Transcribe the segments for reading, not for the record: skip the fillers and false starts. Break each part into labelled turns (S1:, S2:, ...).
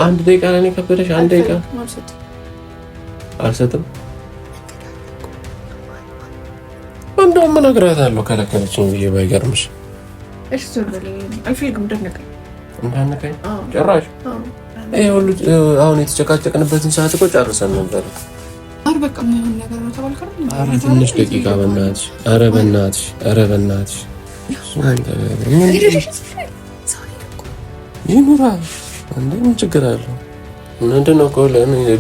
S1: አንድ ደቂቃ ለእኔ ከበደሽ? አንድ ደቂቃ አልሰጥም። እንደውም እነግራታለሁ ከለከለችኝ ብዬ ባይገርምሽ። እንዳነካኝ ጭራሽ ይሄ ሁሉ አሁን የተጨቃጨቅንበትን ሰዓት እኮ ጨርሰን ነበር። ኧረ ትንሽ ደቂቃ በእናትሽ፣ ኧረ በእናትሽ፣ ኧረ በእናትሽ ይኑራ እንዴ! ምን ችግር አለው? ምንድን ነው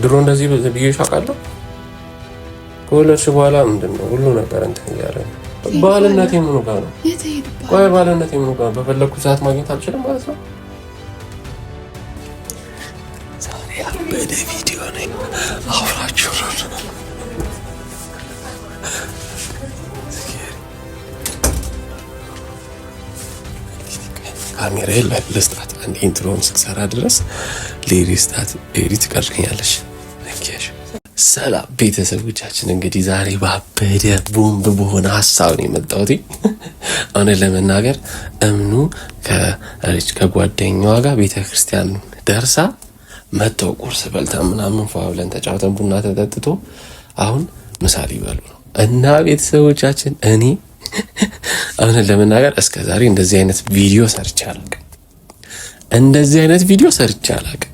S1: ድሮ እንደዚህ ብዬሽ አውቃለሁ? ከወለድሽ በኋላ ምንድን ነው ሁሉ ነገር እንትን እያለ ነው። ባልነቴ ምኑ ጋር ነው? ቆይ ባልነቴ ምኑ ጋር ነው? በፈለግኩ ሰዓት ማግኘት አልችልም ማለት ነው? ዛሬ ያበደ ቪዲዮ ነኝ። አብራችሁ ካሜራ ልስጣት። አንድ intro ን እስክሰራ ድረስ ሌዲ ስጣት። ሌዲ ትቀርጸኛለሽ። ሰላም ቤተሰቦቻችን፣ እንግዲህ ዛሬ ባበደ ቦምብ በሆነ ሀሳብ ነው የመጣሁት። እውነት ለመናገር እምኑ ከልጅ ከጓደኛዋ ጋር ቤተክርስቲያን ደርሳ መጥተው ቁርስ በልተን ምናምን ፏ ብለን ተጫውተን ቡና ተጠጥቶ አሁን ምሳ ሊበሉ ነው እና ቤተሰቦቻችን እኔ እውነት ለመናገር እስከ ዛሬ እንደዚህ አይነት ቪዲዮ ሰርቼ አላውቅም። እንደዚህ አይነት ቪዲዮ ሰርቼ አላውቅም።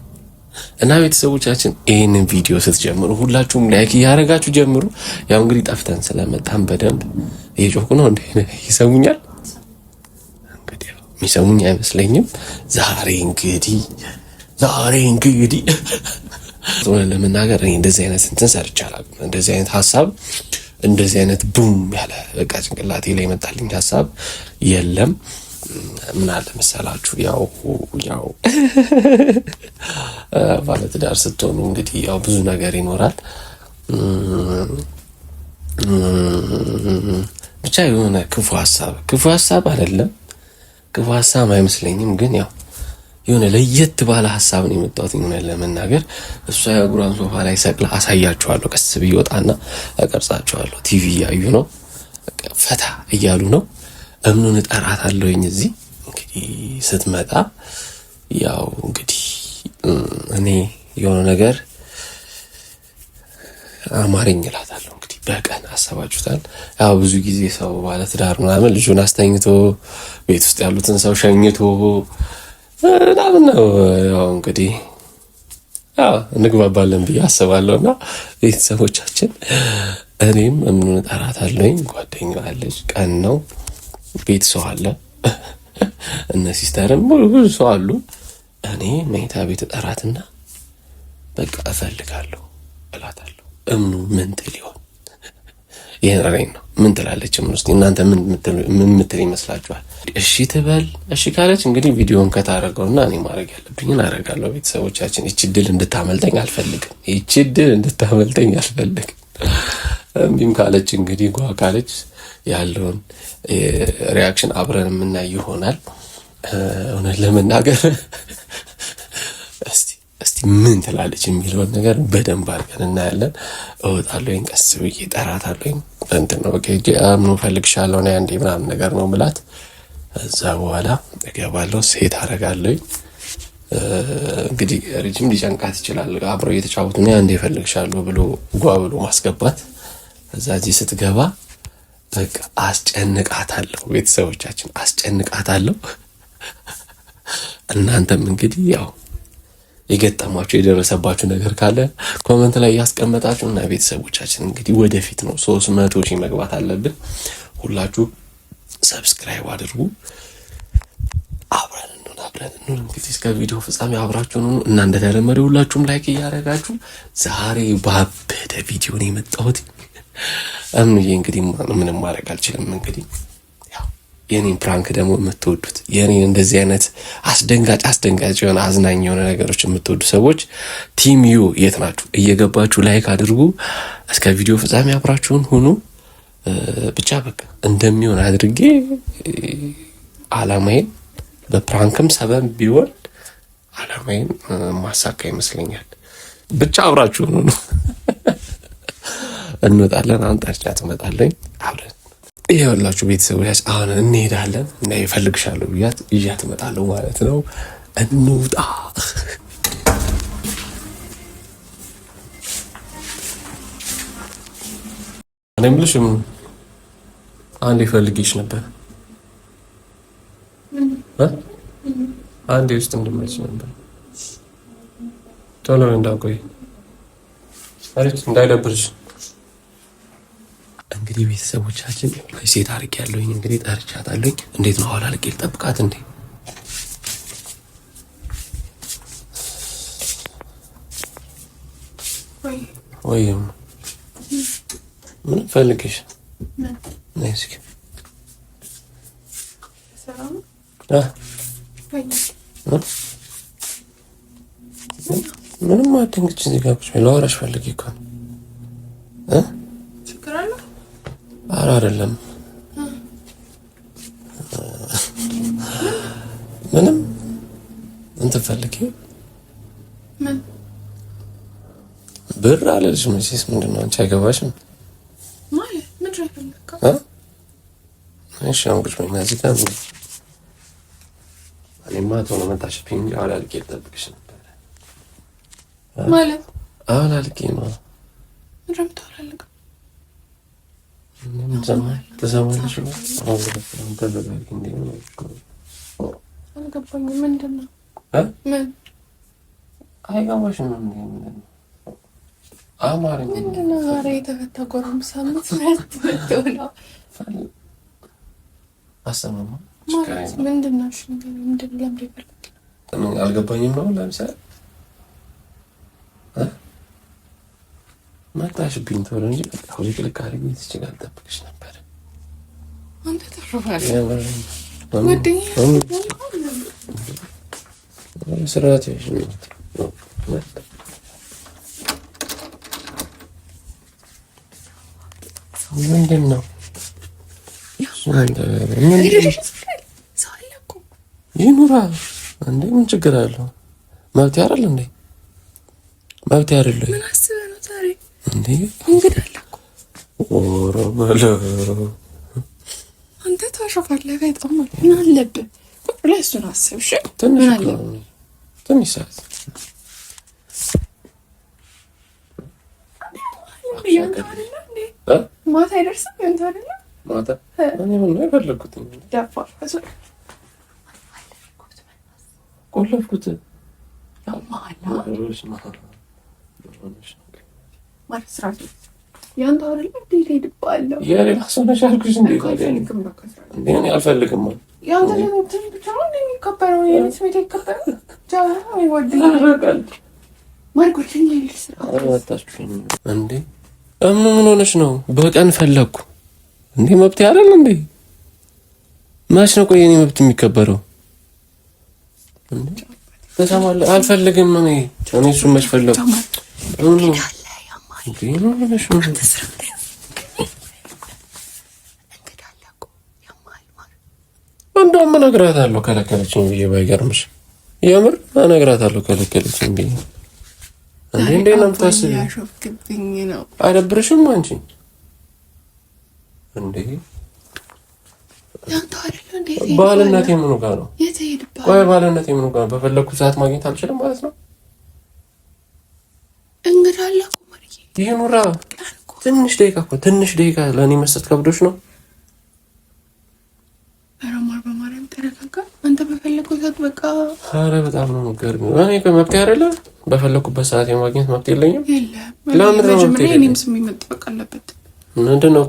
S1: እና ቤተሰቦቻችን ይህንን ቪዲዮ ስትጀምሩ ሁላችሁም like እያደረጋችሁ ጀምሩ። ያው እንግዲህ ጠፍተን ስለመጣን በደንብ እየጮኩ ነው። እንደ ይሰሙኛል እንግዲህ የሚሰሙኝ አይመስለኝም። ዛሬ እንግዲህ ዛሬ እንግዲህ እውነት ለመናገር እኔ እንደዚህ አይነት እንትን ሰርቼ አላውቅም። እንደዚህ አይነት ሀሳብ እንደዚህ አይነት boom ያለ በቃ ጭንቅላቴ ላይ የመጣልኝ ሀሳብ የለም። ምን አለ መሰላችሁ፣ ያው ያው ባለትዳር ስትሆኑ እንግዲህ ያው ብዙ ነገር ይኖራል። ብቻ የሆነ ክፉ ሀሳብ ክፉ ሀሳብ አይደለም፣ ክፉ ሀሳብ አይመስለኝም፣ ግን ያው የሆነ ለየት ባለ ሀሳብ ነው የመጣሁት። የሆነ ለመናገር እሷ የእግሯን ሶፋ ላይ ሰቅላ አሳያችኋለሁ። ቀስ ብዬ ወጣና እቀርጻችኋለሁ። ቲቪ እያዩ ነው፣ ፈታ እያሉ ነው። እምኑን እጠራታለሁኝ። እዚህ እንግዲህ ስትመጣ ያው እንግዲህ እኔ የሆነ ነገር አማረኝ እላታለሁ። እንግዲህ በቀን አሰባችሁታል። ያው ብዙ ጊዜ ሰው ባለትዳር ምናምን ልጁን አስተኝቶ ቤት ውስጥ ያሉትን ሰው ሸኝቶ ምናምን ነው። ያው እንግዲህ ያው እንግባባለን ብዬ አስባለሁ። እና ቤተሰቦቻችን እኔም እምኑን እጠራታለሁኝ። ጓደኛዋ አለች፣ ቀን ነው፣ ቤት ሰው አለ፣ እነ sister ም ብዙ ሰው አሉ። እኔ መኝታ ቤት እጠራትና በቃ እፈልጋለሁ እላታለሁ። እምኑ ምን ትል ይሆን? ይህን ነው ምን ትላለች? ምን ውስጥ እናንተ ምን ምትል ይመስላችኋል? እሺ ትበል። እሺ ካለች እንግዲህ ቪዲዮን ከታረገውና እኔ ማድረግ ያለብኝን አደርጋለሁ። ቤተሰቦቻችን ይቺ ድል እንድታመልጠኝ አልፈልግም። ይቺ ድል እንድታመልጠኝ አልፈልግም። እምቢም ካለች እንግዲህ ጓ ካለች ያለውን reaction አብረን የምናይ ይሆናል። እውነት ለመናገር እስቲ እስቲ ምን ትላለች የሚለውን ነገር በደንብ አድርገን እናያለን። እወጣለሁኝ፣ ቀስ ብዬ እጠራታለሁኝ። እንትን ነው በቃ ሂጅ አምኖ እፈልግሻለሁ ነይ አንዴ ምናምን ነገር ነው ምላት። እዛ በኋላ እገባለሁ፣ ሴት አደርጋለሁኝ። እንግዲህ ረጅም ሊጨንቃት ይችላል። አብረው እየተጫወቱ ነይ አንዴ እፈልግሻለሁ ብሎ ጓ ብሎ ማስገባት። እዛ እዚህ ስትገባ በቃ አስጨንቃታለሁ፣ ቤተሰቦቻችን አስጨንቃታለሁ። እናንተም እንግዲህ ያው የገጠማችሁ የደረሰባችሁ ነገር ካለ comment ላይ እያስቀመጣችሁ እና ቤተሰቦቻችን እንግዲህ ወደፊት ነው 300,000 መግባት አለብን። ሁላችሁ subscribe አድርጉ። አብረን እንሁን፣ አብረን እንሁን። እንግዲህ እስከ ቪዲዮ ፍጻሜ አብራችሁን ሁኑ እና እንደተለመደ ሁላችሁም like እያደረጋችሁ ዛሬ ባበደ ቪዲዮ ነው የመጣሁት። እምኑዬ እንግዲህ ምንም ማድረግ አልችልም። እንግዲህ የኔን prank ደግሞ የምትወዱት የኔን እንደዚህ አይነት አስደንጋጭ አስደንጋጭ የሆነ አዝናኝ የሆነ ነገሮች የምትወዱ ሰዎች team ዩ የት ናችሁ? እየገባችሁ like አድርጉ። እስከ ቪዲዮ ፍጻሜ አብራችሁን ሁኑ። ብቻ በቃ እንደሚሆን አድርጌ አላማዬን በ prank ም ሰበብ ቢሆን አላማዬን ማሳካ ይመስለኛል። ብቻ አብራችሁን ሁኑ። እንወጣለን። አሁን ጠርቻት እመጣለኝ አብረን ይኸውላችሁ ቤተሰቦች አሁን እንሄዳለን እና ይፈልግሻለሁ ብያት ይዣት እመጣለሁ ማለት ነው። እንውጣ። እኔ የምልሽ አንዴ ፈልጌሽ ነበር። አንዴ ውስጥ እንድመጭ ነበር። ቶሎ እንዳቆይ እንዳይደብርሽ። እንግዲህ ቤተሰቦቻችን ሴት አድርጌ ያለሁኝ እንግዲህ ጠርቻታለሁኝ። እንዴት ነው ኋላ ልቄ ልጠብቃት እንዴ? ወይም ምን ፈልግሽ? ነይ እስኪ። ምንም አትንግጭ። እዚህ ጋር ቁጭ ላወራሽ ፈልጌ እኮ ነው። ኧረ አይደለም፣ ምንም እንትን ፈልጌ ብር አለልሽ። መቼስ ምንድን ነው አንቺ አይገባሽም። እሺ አሁን ቁጭ በይና እዚህ ጋር እኔማ ቶሎ መጣሽብኝ እንጂ አላልቄ ልጠብቅሽ ነበረ።
S2: ማለት
S1: አላልቄ ነው። ትሰማለሽ?
S2: አልገባኝም። ምንድን ነው? ምን
S1: አይገባሽም? አማርኛ
S2: ምንድን ነው? ዛሬ የተፈታ ጎረምሳ የምትሆነው
S1: አሰማማ
S2: ማለት ምንድን ነው? እሺ ምንድን ነው? ለምንድን የፈለግነው?
S1: አልገባኝም ነው። ለምሳሌ መጣሽብኝ ቶሎ እንጂ በቃ ውልቅልቅ አድርጌ ትችል አልጠብቅሽ ነበር።
S2: አንተ ተርፋለህ ጓደኛዬ።
S1: ስርዓት ምንድን ነው? ይኑራ እንዴ? ምን ችግር አለው? መብቴ አይደል እንዴ? መብቴ አይደል
S2: ምን አስበህ ነው ዛሬ
S1: እንዴ?
S2: እንግዳ አለ እኮ።
S1: ኧረ በለው
S2: አንተ ታሾፋለህ በጣም። ምን አለብህ? ቁጭ ብለህ እሱን አስብ። እሺ
S1: ትንሽ ትንሽ ሰዓት
S2: ማታ አይደርስም። ያንተ አይደለ
S1: ማታ እኔ ምን ነው የፈለግኩት ቆለፍኩት።
S2: ያንተ አይደለ እንዴ? እሄድብሃለሁ።
S1: የሌላ ሰው ነሽ አልኩሽ እንዴ? እንዴ እኔ አልፈልግም።
S2: ያንተ እንትን ብቻ ነው እንዴ የሚከበረው? የኔ ስሜት አይከበርም።
S1: እንዴ እምኑ ምን ሆነሽ ነው? በቀን ፈለግኩ እንዴ? መብቴ አይደል እንዴ? መች ነው ቆይ የኔ መብት የሚከበረው? ትሰማለህ? አልፈልግም። እኔ እኔ እሱን መች ፈለግኩ? እንደውም እነግራታለሁ ከለከለችኝ ብዬ። ባይገርምሽ የምር እነግራታለሁ ከለከለችኝ ብዬ። እንዴ እንዴ ነው የምታስቢው? አይደብርሽም አንቺ? እንዴ ባልነቴ ምኑ ጋር ነው? ቆይ ባልነቴ ምኑ ጋር ነው? በፈለግኩ ሰዓት ማግኘት አልችልም ማለት ነው? ይሄ ኑራ ትንሽ ደቂቃ እኮ ትንሽ ደቂቃ ለእኔ መስጠት ከብዶች ነው።
S2: በማርያም ተረጋጋ። አንተ በፈለግኩ ሰዓት በቃ።
S1: ኧረ በጣም ነው የምትገርሚው። እኔ መብቴ አይደለ? በፈለኩበት ሰዓት የማግኘት መብት የለኝም? ለምንድን ነው መብት የለኝም?
S2: እኔም ስሜ መጠበቅ አለበት።
S1: ምንድን ነው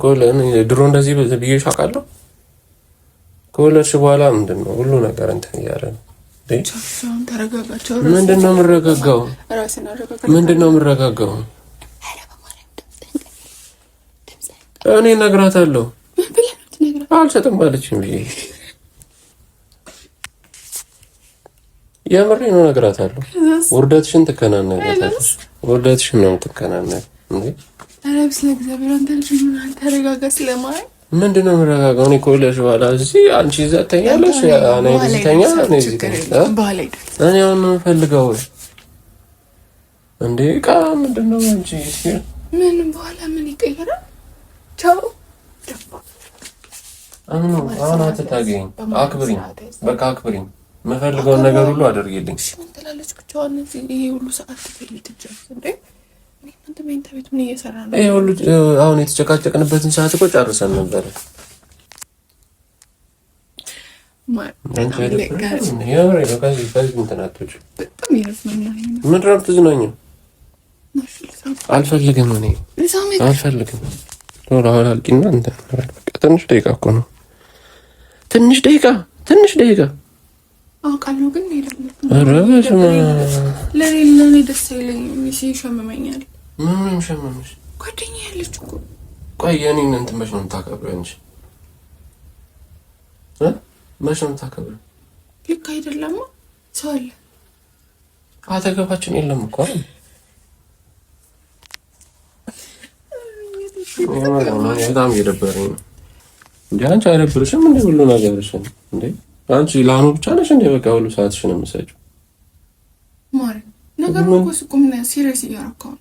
S1: ድሮ እንደዚህ ብዬሽ አውቃለሁ? ከወለድሽ በኋላ ምንድን ነው ሁሉ ነገር እንትን እያለ ነው። ምንድን ነው የምረጋጋው? ምንድን ነው የምረጋጋው? እኔ እነግራታለሁ። አልሰጥም አለችኝ ብዬ የምሬ ነው እነግራታለሁ። ውርደትሽን ትከናነቢያታለሽ። ውርደትሽን ነው የምትከናነቢ።
S2: ኧረ በስመ እግዚአብሔር አንተ ልጅ ምን ተረጋጋ። ስለማይ
S1: ምንድን ነው የምረጋጋው? እኔ ከወለድሽ በኋላ እዚህ አንቺ እዛ ትተኛለሽ፣ እኔ እዚህ ተኛ፣ እኔ እዚህ ተኛ። እኔ አሁን ነው የምፈልገው እንዴ ዕቃ ምንድን ነው አንቺ?
S2: ምን በኋላ ምን ይቀየራል? ቻው
S1: አሁን አሁን አትታገኝ፣ አክብሪኝ፣ በቃ አክብሪኝ። የምፈልገውን ነገር ሁሉ አድርጊልኝ።
S2: እሺ ምን ትላለች ብቻዋን እዚህ ይሄ ሁሉ ሰዓት ትፈልግ ትጃዝ እንዴ? እኔ አንተ መኝታ ቤት ምን እየሰራ ነው?
S1: ይሄ ሁሉ አሁን የተጨቃጨቅንበትን ሰዓት እኮ ጨርሰን ነበረ። ምንድን ነው የምትዝናኘው? አልፈልግም፣ እኔ አልፈልግም። ቶሎ አሁን አልቂና ትንሽ ደቂቃ እኮ ነው። ትንሽ ደቂቃ፣ ትንሽ ደቂቃ
S2: አውቃለሁ፣ ግን ለእኔ ደስ አይለኝም። ይሸምመኛል።
S1: ምን ነው የሚሸምምሽ?
S2: ጓደኛዬ ያለች እኮ።
S1: ቆይ የእኔን እንትን መች ነው የምታከብሪው አንቺ? መች ነው የምታከብሪው?
S2: ልክ አይደለም። ሰው አለ
S1: አጠገባችን። የለም እኮ በጣም እየደበረኝ ነው። እንደ አንቺ አይደብርሽም? እንደ ሁሉ ነገርሽን እንዴ አንቺ ለአኑ ብቻ ነሽ እንዴ? በቃ ሁሉ ሰዓትሽን የምትሰጪው
S2: ማለት ነገሩ እኮ ስቁም serious እያደረከው ነው።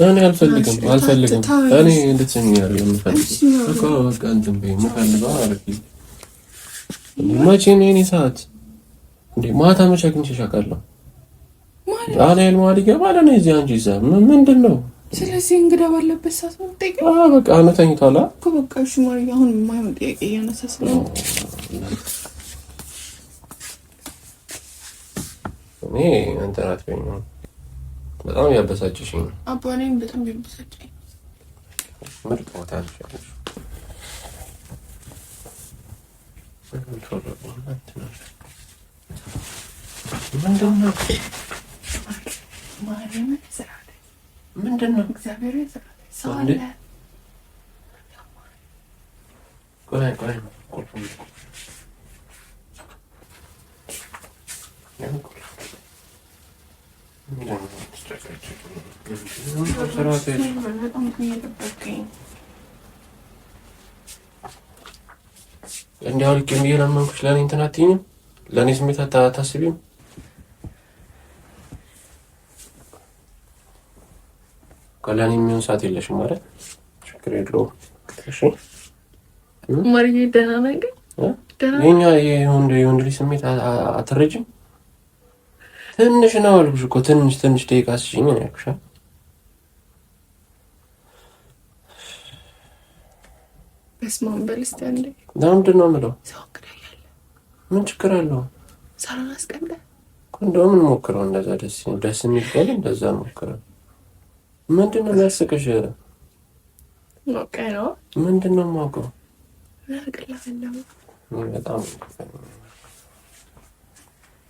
S1: እኔ አልፈልግም አልፈልግም። እኔ እንድትሰሚ አይደለም የምፈልገው እኮ በቃ እንትን በይ የምፈልገው አድርጊ። መቼ ነው የእኔ ሰዓት እንዴ? ማታ መቼ አግኝቼሽ አውቃለሁ? አናይል መዋል ይገባል። እኔ እዚህ አንቺ እዛ ምንድን ነው?
S2: ስለዚህ እንግዳ ባለበት ሰዓት ነው የምጠይቀው።
S1: አዎ በቃ አኑ ተኝቷል
S2: እኮ በቃ እሺ። ማርዬ አሁን የማይሆን ጥያቄ እያነሳ ስለሆነ
S1: እኔ እንትን አትበይኝ። በጣም ያበሳጨሽኝ ነው
S2: አባ። እኔም በጣም ያበሳጨኝ
S1: ምርጥ ቦታ ነሽ ያለሽው። ምንድን ነው? ምንድን ነው? ቆይ ቆይ እንዲህ አውልቄም እየለመንኩሽ ለእኔ እንትን አትይኝም? ለእኔ ስሜት አታስቢም? ለእኔ የሚሆን ሰዓት የለሽም ማለት ችግር የለውም። እሺ
S2: ማርዬ ደህና ነህ ግን?
S1: የእኛ የወንድ ልጅ ስሜት አትረጅም? ትንሽ ነው አልኩሽ እኮ ትንሽ ትንሽ ደቂቃ ስጪኝ ነው ያልኩሽ።
S2: በስመ አብ በል እስኪ አንዴ።
S1: ለምንድን ነው የምለው?
S2: ሰው እንግዳ እያለ
S1: ምን ችግር አለው?
S2: ሳሎን አስቀምጠህ
S1: እኮ እንደውም እንሞክረው። እንደዛ ደስ ደስ የሚል ከሆነ እንደዛ እንሞክረው። ምንድን ነው የሚያስቅሽ?
S2: ነው
S1: ምንድን ነው የማውቀው? በጣም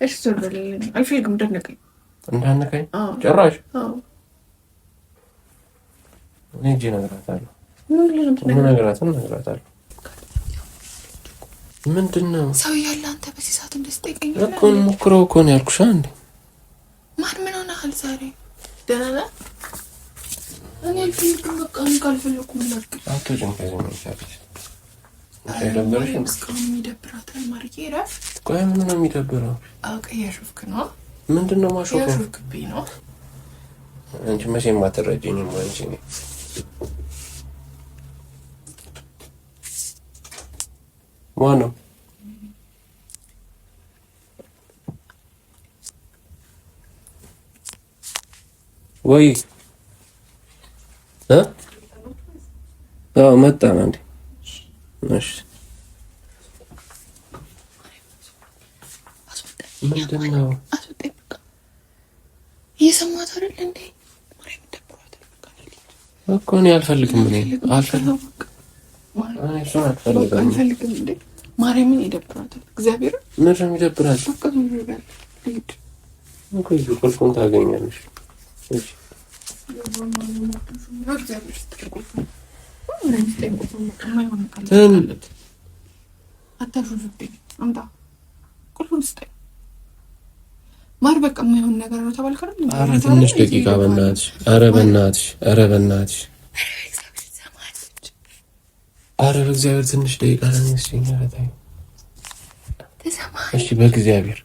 S2: እሺ፣ ዞር በልልኝ። አልፈልግም። እንዳትነካኝ፣
S1: እንዳትነካኝ ጭራሽ። እኔ ሂጅ እነግራታለሁ። እነግራታለሁ። ምንድን ነው
S2: ሰው እያለ አንተ በዚህ ሰዓት እንደዚህ ትጠይቀኛለህ
S1: እኮ? እንሞክረው እኮ ነው ያልኩሽ። አንዴ
S2: ማን ምን ሆነሃል ዛሬ? ደህና ነህ? እኔ አልፈልግም። በቃ እኔ ካልፈለኩ ምን ላድርግ?
S1: አትወጪም ከዚህ መኝታ ቤት። አይደብርሽም?
S2: እስካሁን የሚደብራታል ማርዬ። እረፍ።
S1: ቆይ ምን ነው የሚደብረው?
S2: አውቀህ እያሾፍክ ነው።
S1: ምንድን ነው ማሾፈው?
S2: እያሾፍክብኝ ነው።
S1: አንቺ መቼም አትረጂኝም። አንቺ ማነው? ወይ አዎ መጣን። አንዴ እሺ፣ ምንድን ነው
S2: አስወጣኝ። በቃ እየሰማሁት አይደል እንዴ? ማርያም ደብሯታል። በቃ
S1: እኮ እኔ አልፈልግም። እኔ አልፈልግም። እኔ እሱን አልፈልግም።
S2: አልፈልግም እንዴ ማርያምን ይደብራታል። እግዚአብሔር
S1: ምንድን ነው የሚደብራት?
S2: በቃ ዝም ብሎ ልሂድ
S1: እኮ እዚሁ ቁልፉን ታገኛለሽ። እሺ
S2: አታሹፍብኝ። አምጣ ቁልፉን ስጠኝ። ማር በቃ የማይሆን ነገር ነው ተባልክ አይደል?
S1: ኧረ ትንሽ ደቂቃ በእናትሽ። ኧረ በእናትሽ፣ ኧረ በእናትሽ፣ ኧረ በእግዚአብሔር ትንሽ ደቂቃ ለእኔ ስጪኝ። ኧረ ተይው እሺ፣ በእግዚአብሔር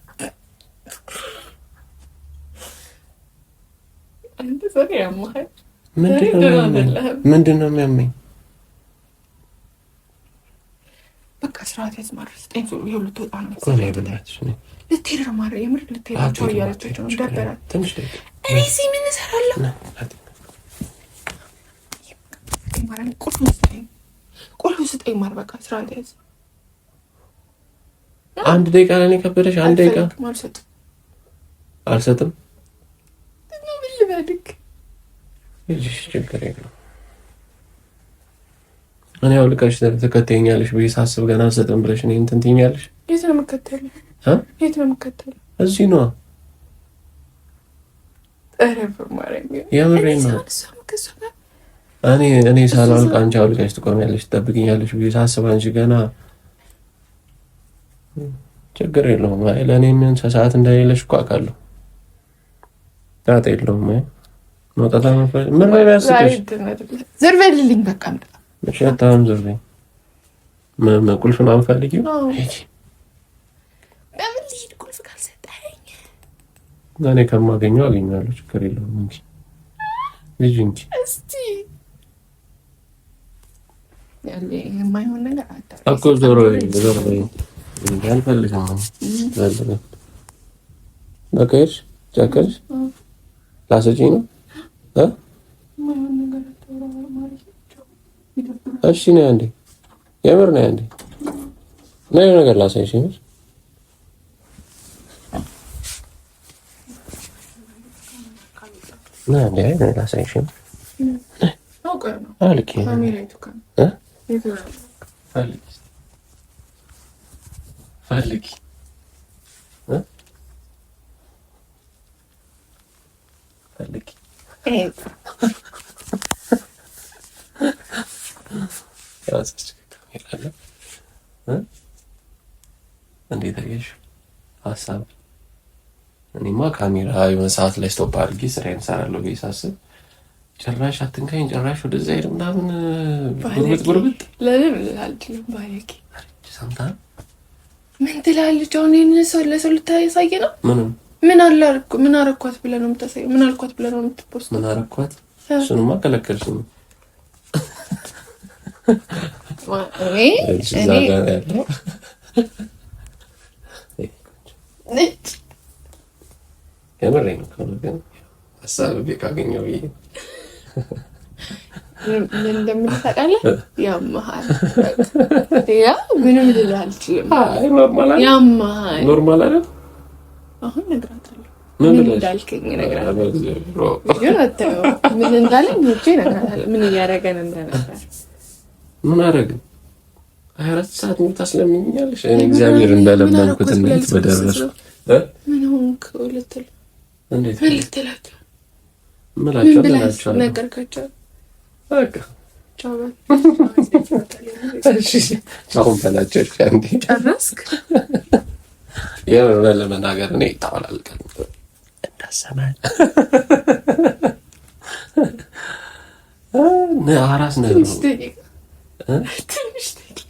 S1: ምንድን ነው የሚያመኝ?
S2: በቃ ስርዓት ያዝ ማር። ስጠኝ። ይኸው ልትወጣ ነው። ልትሄድ ነው ማር። የምር ልትሄድ ነው እያለች ነው። ደበራት። እኔ እዚህ ምን እሰራለሁ? ቁልፍ ስጠኝ ማር፣ በቃ ስርዓት ያዝ።
S1: አንድ ደቂቃ ለእኔ ከበደሽ? አንድ ደቂቃ አልሰጥም።
S2: ምን ልበልክ?
S1: ችግር የለውም። እኔ አውልቀሽ ትከተይኛለሽ ብዬ ሳስብ ገና አልሰጥም ብለሽ እኔ እንትን ትይኛለሽ።
S2: የት ነው የምከተለው? የት ነው የምከተለው?
S1: እዚህ ነዋ።
S2: ኧረ በማርያም
S1: የምሬን ነው። እኔ ሳላውልቅ አንቺ አውልቀሽ ትቆሚያለሽ፣ ትጠብቂኛለሽ ብዬ ሳስብ አንቺ ገና ችግር የለውም። አይ ለእኔ የሚሆን ሰዓት እንደሌለሽ እኮ አውቃለሁ። ጣጣ የለውም። አይ መውጣት ምን ላይ ቢያስቅሽ?
S2: ዞር በልልኝ በቃ።
S1: እሺ አታም ዞር በይ። ቁልፍ ነው የምፈልጊው?
S2: በምን ልሂድ ቁልፍ ካልሰጠኸኝ?
S1: እኔ ከማገኘው አገኘዋለሁ። ችግር የለውም። እንጂ ልጅ እንጂ
S2: እስቲ ያለ የማይሆን ነገር
S1: እኮ ዞር በይ፣ ዞር በይ። አልፈልግም። በቃ ሄድሽ? ጨከንሽ? ላሰጪኝ ነው? እሺ ነይ አንዴ፣ የምር ነይ አንዴ፣ ነይ ነገር ላሳይሽ። የምር ነይ አንዴ፣ አይ ላሳይሽ። ፈልጊ ፈልጊ እንዴት አየሽ ሀሳብ? እኔማ ካሜራ የሆነ ሰዓት ላይ stop አድርጌ ስራዬን እሰራለሁ ብዬ ሳስብ ጭራሽ አትንካኝ፣ ጭራሽ ወደዛ ሄድ ምናምን ጉርብጥ ጉርብጥ
S2: ለምን ባለጌ
S1: ሰምተሃል?
S2: ምን ትላለች አሁን? ይህንን ሰው ለሰው ልታሳይ ነው?
S1: ምንም
S2: ምን አላልኩ ምን አረኳት ብለህ ነው የምታሳየው? ምን አልኳት ብለህ ነው የምት post?
S1: ምን አረኳት? እሱንማ ከለከልሽኝ። የምሬን እኮ ነው፣ ግን ሀሳብ ካገኘው ብዬ
S2: ምን እንደምልህ ታውቃለህ? ያመሃል። ያ ምንም ልልህ አልችልም። ያመሃል።
S1: Normal አይደል?
S2: አሁን እነግራታለሁ። ምን እንዳልከኝ እነግራታለሁ። ግን አታየውም። ምን እንዳለኝ ሄጄ እነግራታለሁ። ምን እያደረገን እንደነበር።
S1: ምን አደረግን? 24 ሰዓት ሙሉ ታስለምኛለሽ። እኔ እግዚአብሔር እንደለመንኩት እንዴት በደረስኩ።
S2: ምን ሆንክ ልትል
S1: እንዴት
S2: ምን ልትላቸው
S1: ምላቸው እላቸዋለሁ።
S2: ነገርካቸው?
S1: በቃ
S2: ቻው በል።
S1: እሺ ቻው በላቸው። እሺ አንዴ
S2: ጨረስክ?
S1: የምር ለመናገር እኔ ታወላልቀን እንዳሰማ አራስ ነው።
S2: ትንሽ ደቂቃ ትንሽ ደቂቃ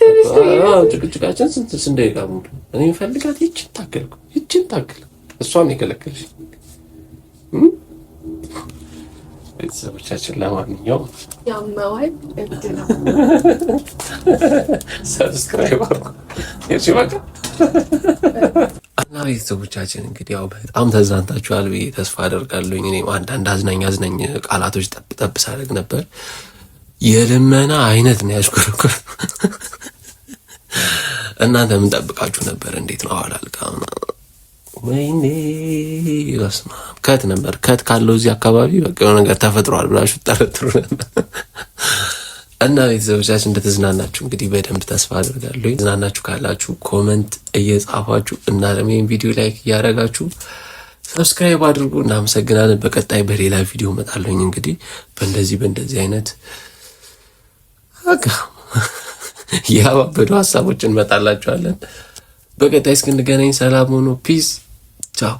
S2: ትንሽ ደቂቃ
S1: ጭቅጭቃችን ስንት ስንት ደቂቃ ሙሉ እኔ የምፈልጋት ይችን ታክል ይችን ታክል እሷን የከለከልሽ ቤተሰቦቻችን። ለማንኛውም
S2: ያመዋል እብድ ነው።
S1: Subscribe አድርጉ። እሺ በቃ እና ቤተሰቦቻችን እንግዲህ ያው በጣም ተዝናንታችኋል ብዬ ተስፋ አደርጋለሁኝ። እኔም አንዳንድ አዝናኝ አዝናኝ ቃላቶች ጠብ ጠብ ሳደርግ ነበር። የልመና አይነት ነው ያሽኮረኮር። እናንተ ምን ጠብቃችሁ ነበር? እንዴት ነው አላልቃ ወይኔ በስመ አብ cut ነበር። Cut ካለው እዚህ አካባቢ በቃ የሆነ ነገር ተፈጥሯል ብላችሁ ጠረጥሩ ነበር። እና ቤተሰቦቻችን እንደተዝናናችሁ እንግዲህ በደንብ ተስፋ አድርጋለሁ። ተዝናናችሁ ካላችሁ comment እየጻፋችሁ እና ደግሞ ይህን ቪዲዮ like እያደረጋችሁ subscribe አድርጉ። እናመሰግናለን። በቀጣይ በሌላ ቪዲዮ እመጣለሁኝ። እንግዲህ በእንደዚህ በእንደዚህ አይነት በቃ ያባበዱ ሀሳቦች እንመጣላችኋለን። በቀጣይ እስክንገናኝ ሰላም ሆኖ peace ቻው።